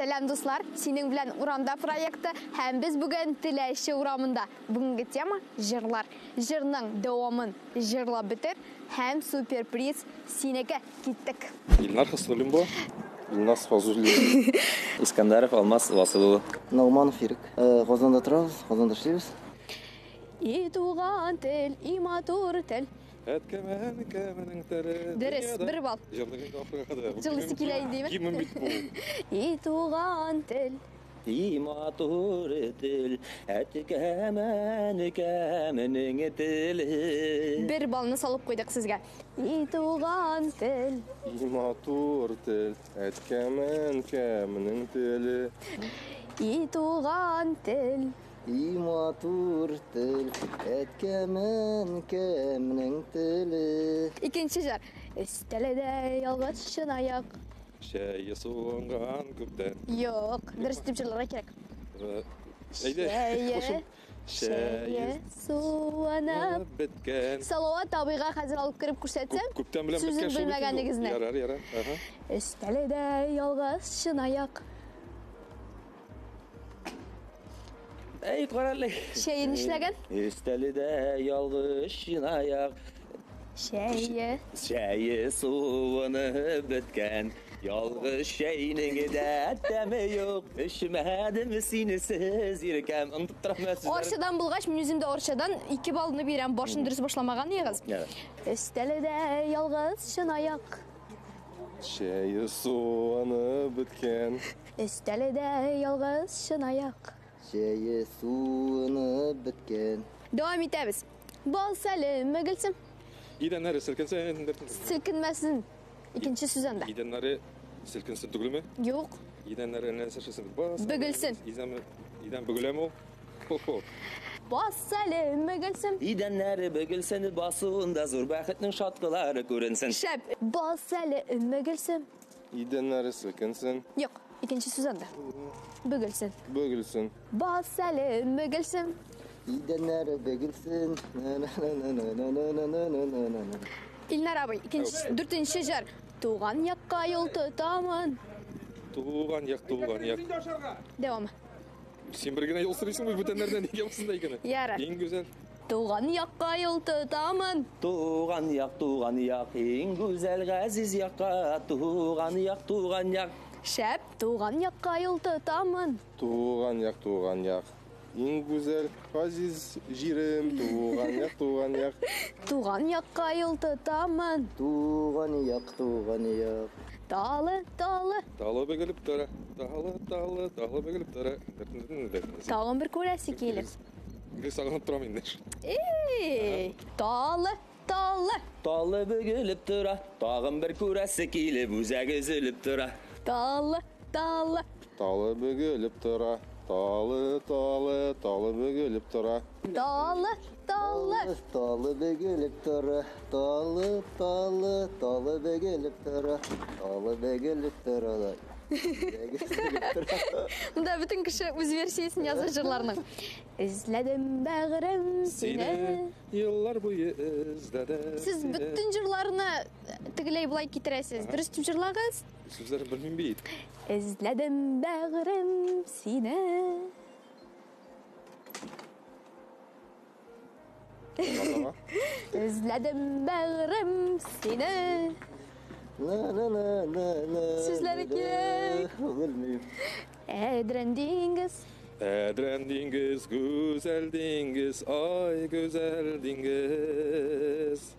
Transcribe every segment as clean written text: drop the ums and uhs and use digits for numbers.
Сәлам, дуслар! Синең белән урамда проекты һәм без бүген Теләче урамында. Бүгенге тема җырлар. Җырның дәвамын җырлап бетер һәм суперприз синеке. Киттек. Илнар Хәснуллин була. Илназ Фазуллин. Искәндәров Алмаз Васил улы. Ногманов Ирек. Казанда торабыз, Казанда эшлибез. И туган тел, и матур тел. Әткәм-әнкәмнең теле. Дөрес, бер балл. Җырның инде ахырга кадәр. Җылысы килә инде, димме? Гимн бит бу. И туган тел. И матур тел, әткәм-әнкәмнең теле. Бер баллны салып куйдык сезгә. И туган тел. И матур тел, әткәм-әнкәмнең теле. И туган тел. И матур тел, әткәм-әнкәмнең теле. Икенче җыр. Өстәлдә ялгыз чынаяк. Чәе суынган күптән. Юк, дөрес дип җырларга кирәк. Әйдә. Чәе, Чәе чәе суынып. беткән. Салават абыйга хәзер алып кереп күрсәтсәм, Күптән белән сүзен беткән шул бит инде ул. белмәгәнегезне. Ярар, ярар. Ага. Өстәлдә ялгыз чынаяк. Әй, карале. Чәе нишләгән? Өстәлдә ялгыз чынаяк. Чәе. Чәе суынып беткән. Ялгыз чәйнең дә тәме юк. Эчмәдем синесез иркәм. Онытып торам мен сүзләрен. Орчадан булгач, мин үзем дә Орчадан 2 баллны бирәм. Башын дөрес башламаган егыз. Ярар. Өстәлдә ялгыз чынаяк. Чәе суынып беткән. Өстәлдә ялгыз чынаяк. Чәе суынып беткән. Дәвам итәбез. Бал сәлем, Гөлсем. Идәннәре селкенсен. Селкенмәсен. Икенче сүз анда. Идәннәре селкенсен түгелме? Юк. Идәннәре нәрсә эшләсен? Бас. Бөгелсен. Идән, идән бөгеләме ул? Хо-хо. Бас сәлем, Гөлсем. Идәннәре бөгелсен, басуында зур бәхетнең шаткылары күренсен. Шәп. Бас сәлем, Гөлсем. Идәннәре селкенсен. Юк. Икенче сүз анда. Бөгелсен. Бөгелсен. Бас сәлем, Гөлсем. Идәннәре бөгелсен. На-на-на-на-на-на-на-на-на-на-на. Илнар абый, икенче, дүртенче җыр. Туган якка юл тотамын. Туган як, туган як. Дәвамы. Син бер генә юл сорыйсың бит бүтәннәрдән нигә булсын да икән? Ярар. Иң гүзәл. Туган якка юл тотамын. Туган як, туган як, иң гүзәл газиз якка, туган як, туган як. Шәп, туган якка юл тотамын. Туган як, туган як. Иң гүзәл газиз җирем, туган як, туган як. Туган якка юл тотамын. Туган як, туган як. Талы, талы. Талы бөгелеп тора. Талы, талы, талы бөгелеп тора. Тагын бер күрәсе килеп. Гел сагынып торам инде. Эй, талы, талы. Талы бөгелеп тора, тагын бер күрәсе килеп, үзәге өзелеп тора. Талы, талы. Талы бөгелеп тора. Талы, талы, талы бөгелеп тора. Талы, талы. Талы бөгелеп тора. Талы, талы, талы бөгелеп тора. Талы бөгелеп тора да. Бөгелеп тора. Монда бөтен кеше үз версиясен яза җырларның. Эзләдем бәгырем сине. Еллар буе эзләдем. Сез сине. бөтен җырларны тегеләй болай китерәсез. Дөрес дип җырлагыз. Сүзләрен белмим бит. Эзләдем бәгырем сине. Ага. Эзләдем бәгырем сине. На-на-на-на-на. Сүзләре кирәк. Белмим. Әдрән диңгез. Әдрән диңгез, гүзәл диңгез, ай гүзәл диңгез.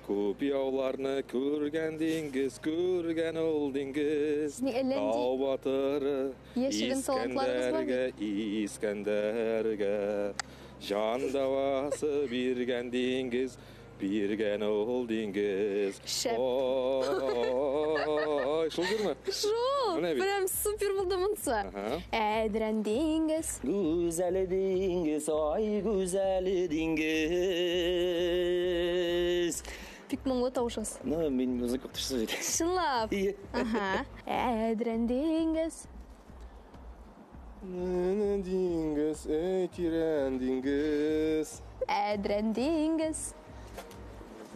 Күп яуларны күргән диңгез, күргән ул диңгез. Сезнең әллә нинди Тау батыры яшерен талантларыгыз бар Искәндәргә, Искәндәргә җан дәвасы биргән диңгез, биргән ул диңгез. Шәп. Ой, шул җырмы? Шул! Менә бит. Прям супер булды монысы. Ага. Әдрән диңгез. Гүзәл диңгез, ай гүзәл диңгез. Бик моңлы тавышыгыз. Ну, мин музыка укытучысы бит. Чынлап. Ие. Ага. Әдрән диңгез. Нәнә диңгез, эй тирән диңгез. Әдрән диңгез.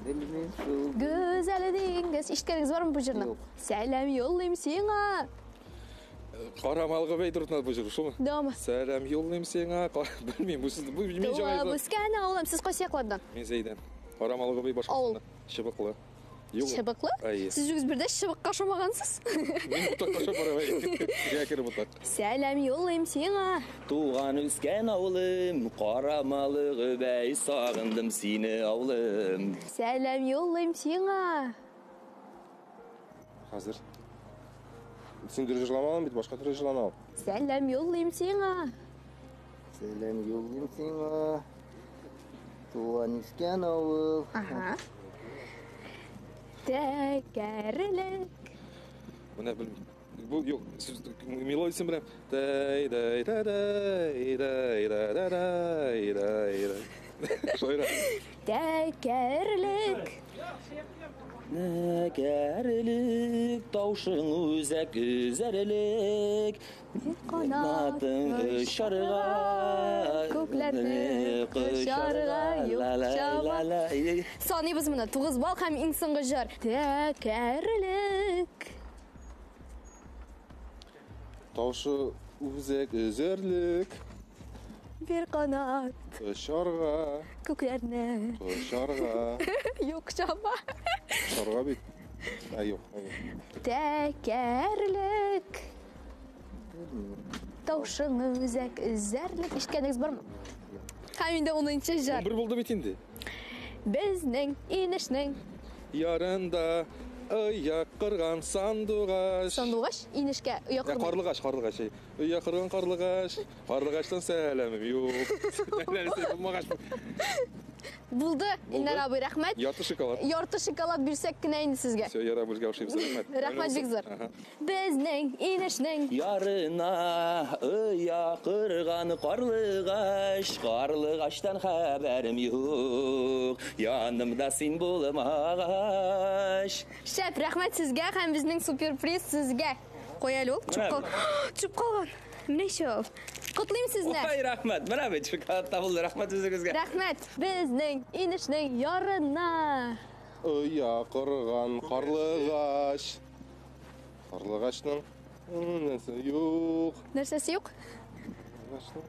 Белмим шул. Гүзәл диңгез. Ишеткәнегез бармы бу җырны? Юк. Сәлам юллыйм сиңа. Карамал Гобәй турында бу җыр, шулмы? Дәвамы. Сәлам юллыйм сиңа. Белмим, бу сүз бу мин Туып үскән авылым. Сез кайсы яклардан? Мин Зәйдән. Карамал Гобәй Авыл. башкортстанда. Чыбыклы. Юк. Чыбыклы? Әйе. Сез үзегез бер дә чыбыкка ошамагансыз. Мин ботакка ошап барам. Әйе. Кереп ботак. Сәлам юллыйм сиңа. Туган үскән авылым, Карамалы Гобәй, сагындым сине авылым. Сәлам юллыйм сиңа. Хәзер. Син дөрес җырламадың бит, башка төрле җырлана ул. Сәлам юллыйм сиңа. Сәлам юллыйм сиңа. Туган үскән авыл. Ага. Тәкәрлек. Менә белмим. Бу юк, сүз мелодиясен беләм. Дәй дәй дә дәй дәй дә дә дәй дәй дәй. Шулайрак. Тәкәрлек. Тәкәрлек, таушың үзәк өзәрлек. Канатың очарга, Күкләрне кочарга юк чама. Саныйбыз моны. 9 балл һәм иң соңгы җыр. Тәкәрлек. Таушы үзәк өзәрлек. Бер канат Очарга, күкләрне кочарга. юк чама. Очарга бит. Ә, юк. Әйе. Тәкәрлек. Таушың үзәк өзәрлек. Ишеткәнегез бармы? Һәм инде 10 җыр. Бер булды бит инде. Безнең инешнең Ярында оя кырган сандугач. сандугач инешкә оя Ә, кырмый. Карлыгач, карлыгач. әй. Оя кырган карлыгач. Карлыгачтан сәламем юк. Нәрсә булмагач. Булды, Илнар абый, рәхмәт. Ярты шоколад. Ярты шоколад бирсәк кенә инде сезгә. Все, яра безгә ошыйбыз. Рәхмәт. Рәхмәт бик зур. Ага. Безнең инешнең Ярына оя кырган карлыгач, карлыгачтан хәбәрем юк. Янымда син булмагач. Шәп, рәхмәт сезгә һәм безнең суперприз сезгә. Кой әле ул, төшеп Менә. кал. Төшеп калган. Менә ишә ул. Котлыйм сезне. Ой, рәхмәт. Менә бит шоколад табылды. Рәхмәт үзегезгә. Рәхмәт. Безнең инешнең ярына. Оя кырган карлыгач. Карлыгачның нәрсә юк. Нәрсәсе юк? Карлыгачның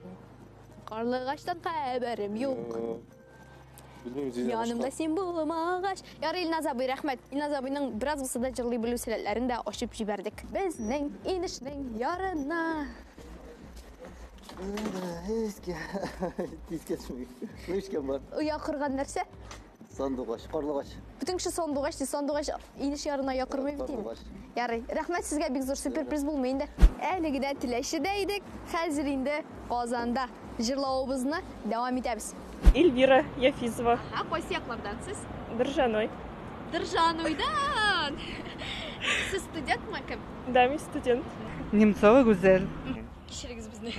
Карлыгачтан хәбәрем юк. Белмим, Зилә, Янымда башка. син булмагач. Ярый, Илназ абый, рәхмәт. Илназ абыйның бераз булса да җырлый белү сәләтләрен дә ачып җибәрдек. Безнең инешнең ярына. Искә. Искә төшми. Мишкә бар. Оя корган нәрсә? Сандугач, карлыгач. Бөтен кеше сандугач ди, сандугач инеш ярына оя кормый бит инде. Карлыгач. Ярый, рәхмәт сезгә, бик зур суперприз булмый инде. Әле генә Теләчедә идек, хәзер инде Казанда җырлавыбызны дәвам итәбез. Эльвира Яфизова, Ә кайсы яклардан сез? Држаной. Дыржануйдан. Сез студентмы кем? Да, мин студент. Немцова Гүзәл. Кичерегез безне.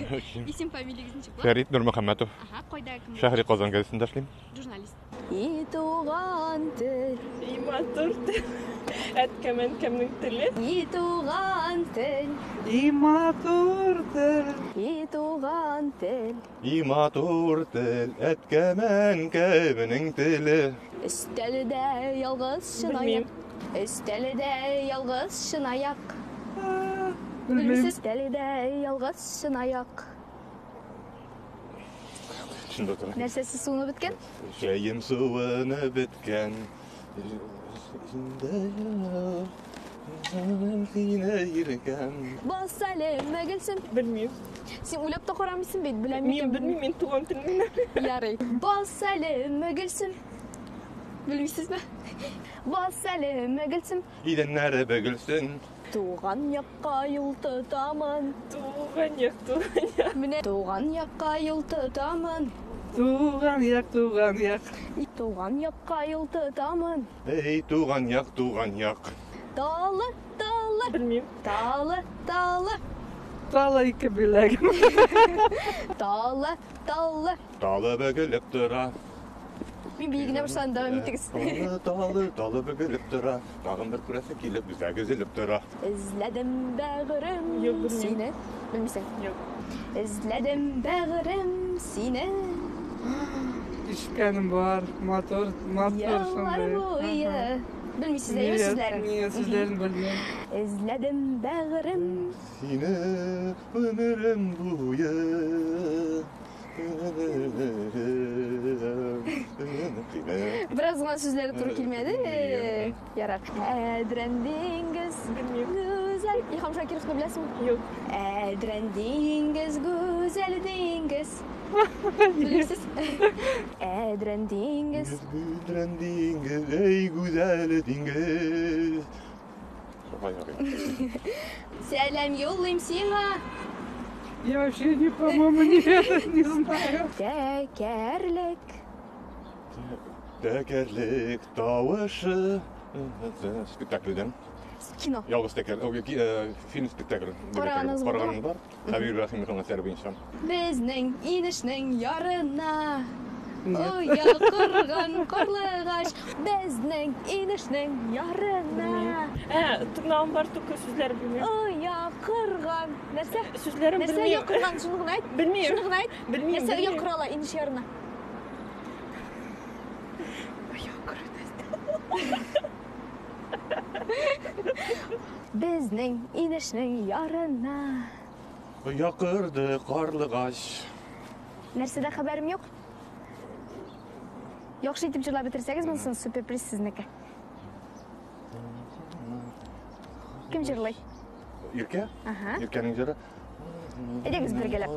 Исем фамилиягез ничек була? Фәрит Нурмөхәммәтов. Ага, кайда кем? Шәһри Казан газетасында эшлим. Журналист. И туган тел, И матур тел. Әткәм әнкәмнең теле. и туган тел, И матур тел. и туган тел. И матур тел, әткәм әнкәмнең теле. Өстәлдә ялгыз чынаяк. Өстәлдә ялгыз чынаяк. Белмим. Өстәлдә ялгыз чынаяк. Шунда тора. Нәрсәсе суынып беткән? Чәем суынып беткән. Сине иркәм. Бас әле, Гөлсем. Белмим. Син уйлап та карамыйсың бит, беләм Мин икән. белмим, мин туган телне. Ярый. Бас әле, Гөлсем. Белмисезме? Бас әле, Гөлсем. Идәннәре бөгелсен. Туган якка юл тотамын. Туган як, туган як. Менә туган якка юл тотамын. Туган як, туган як. Туган якка юл тотамын. Эй, туган як, туган як. Талы, талы, Белмим. талы, талы, Тала ике беләгем. талы, талы. Талы бөгелеп тора. Мин биегенә башладым, дәвам итегез. Талы, талы, талы бөгелеп тора. Тагын бер күрәсе килеп, үзәк өзелеп тора. Эзләдем бәгырем Юк, белмим. сине. Белмисең? Юк. Эзләдем бәгырем сине. Ишеткәнем бар. Матур, матур Еллар шундый. буе. Белмисез, әйеме сүзләрен? Нет, сүзләрен белмим. Эзләдем бәгырем. Сине гомерем буе. Бераз гына сүзләре туры килмәде. Ярар. Әдрән диңгез гүзәл. Илһам Шакировны беләсеңме? Юк. Әдрән диңгез гүзәл диңгез. Белмисез? Әдрән диңгез. Гүзәл диңгез, эй гүзәл диңгез. Шулай ярый. Сәлам юллыйм сиңа. Я вообще, не, по-моему, не, это, не знаю. Тәкәрлек. Тәкәрлек тавышы. Спектакльдән. Кино. Ялгыз тәкәр, фильм спектакль. Караганыгыз булдымы? Караганым бар. Хәбир Рәхимовның әсәре буенча. Безнең инешнең ярына оя корган карлыгач. Безнең инешнең ярына Ә, тыңлавым бар, только сүзләр белмим. оя корган. Нәрсә? Сүзләрен Нәрсә оя белмим. корган? Шуны гына әйт. Белмим. Шуны гына әйт. Белмим, Нәрсә оя белмим. кора ала инеш ярына? Оя кору. Безнең инешнең ярына. Оя корды карлыгач. Нәрсәдә хәбәрем юк? Яхшы итеп җырлап бетерсәгез, монсын суперприз сезнеке. Кем җырлый? Иркә? Ага. Иркәнең җыры. Әйдәгез бергәләп.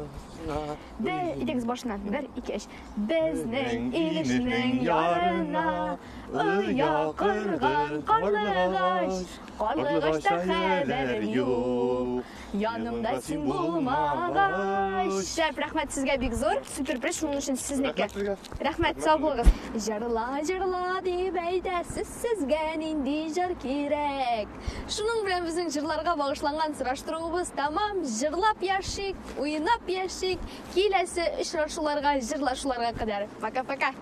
Бер, әйдәгез башыннан. Бер, ике, өч. Безнең инешнең ярына оя корган карлыгач. Карлыгачта хәбәрем юк. Янымда син булмагач. Шәп, рәхмәт сезгә бик зур. Суперприз шуның өчен сезнеке. Рәхмәт сезгә. Рәхмәт, сау булыгыз. Җырла, җырла дип әйтәсез, сезгә нинди җыр кирәк? Шуның белән безнең җырларга багышланган сораштыруыбыз тәмам. Җырлап яшик, уйнап яшик. Киләсе очрашуларга, җырлашуларга кадәр. Пока-пока.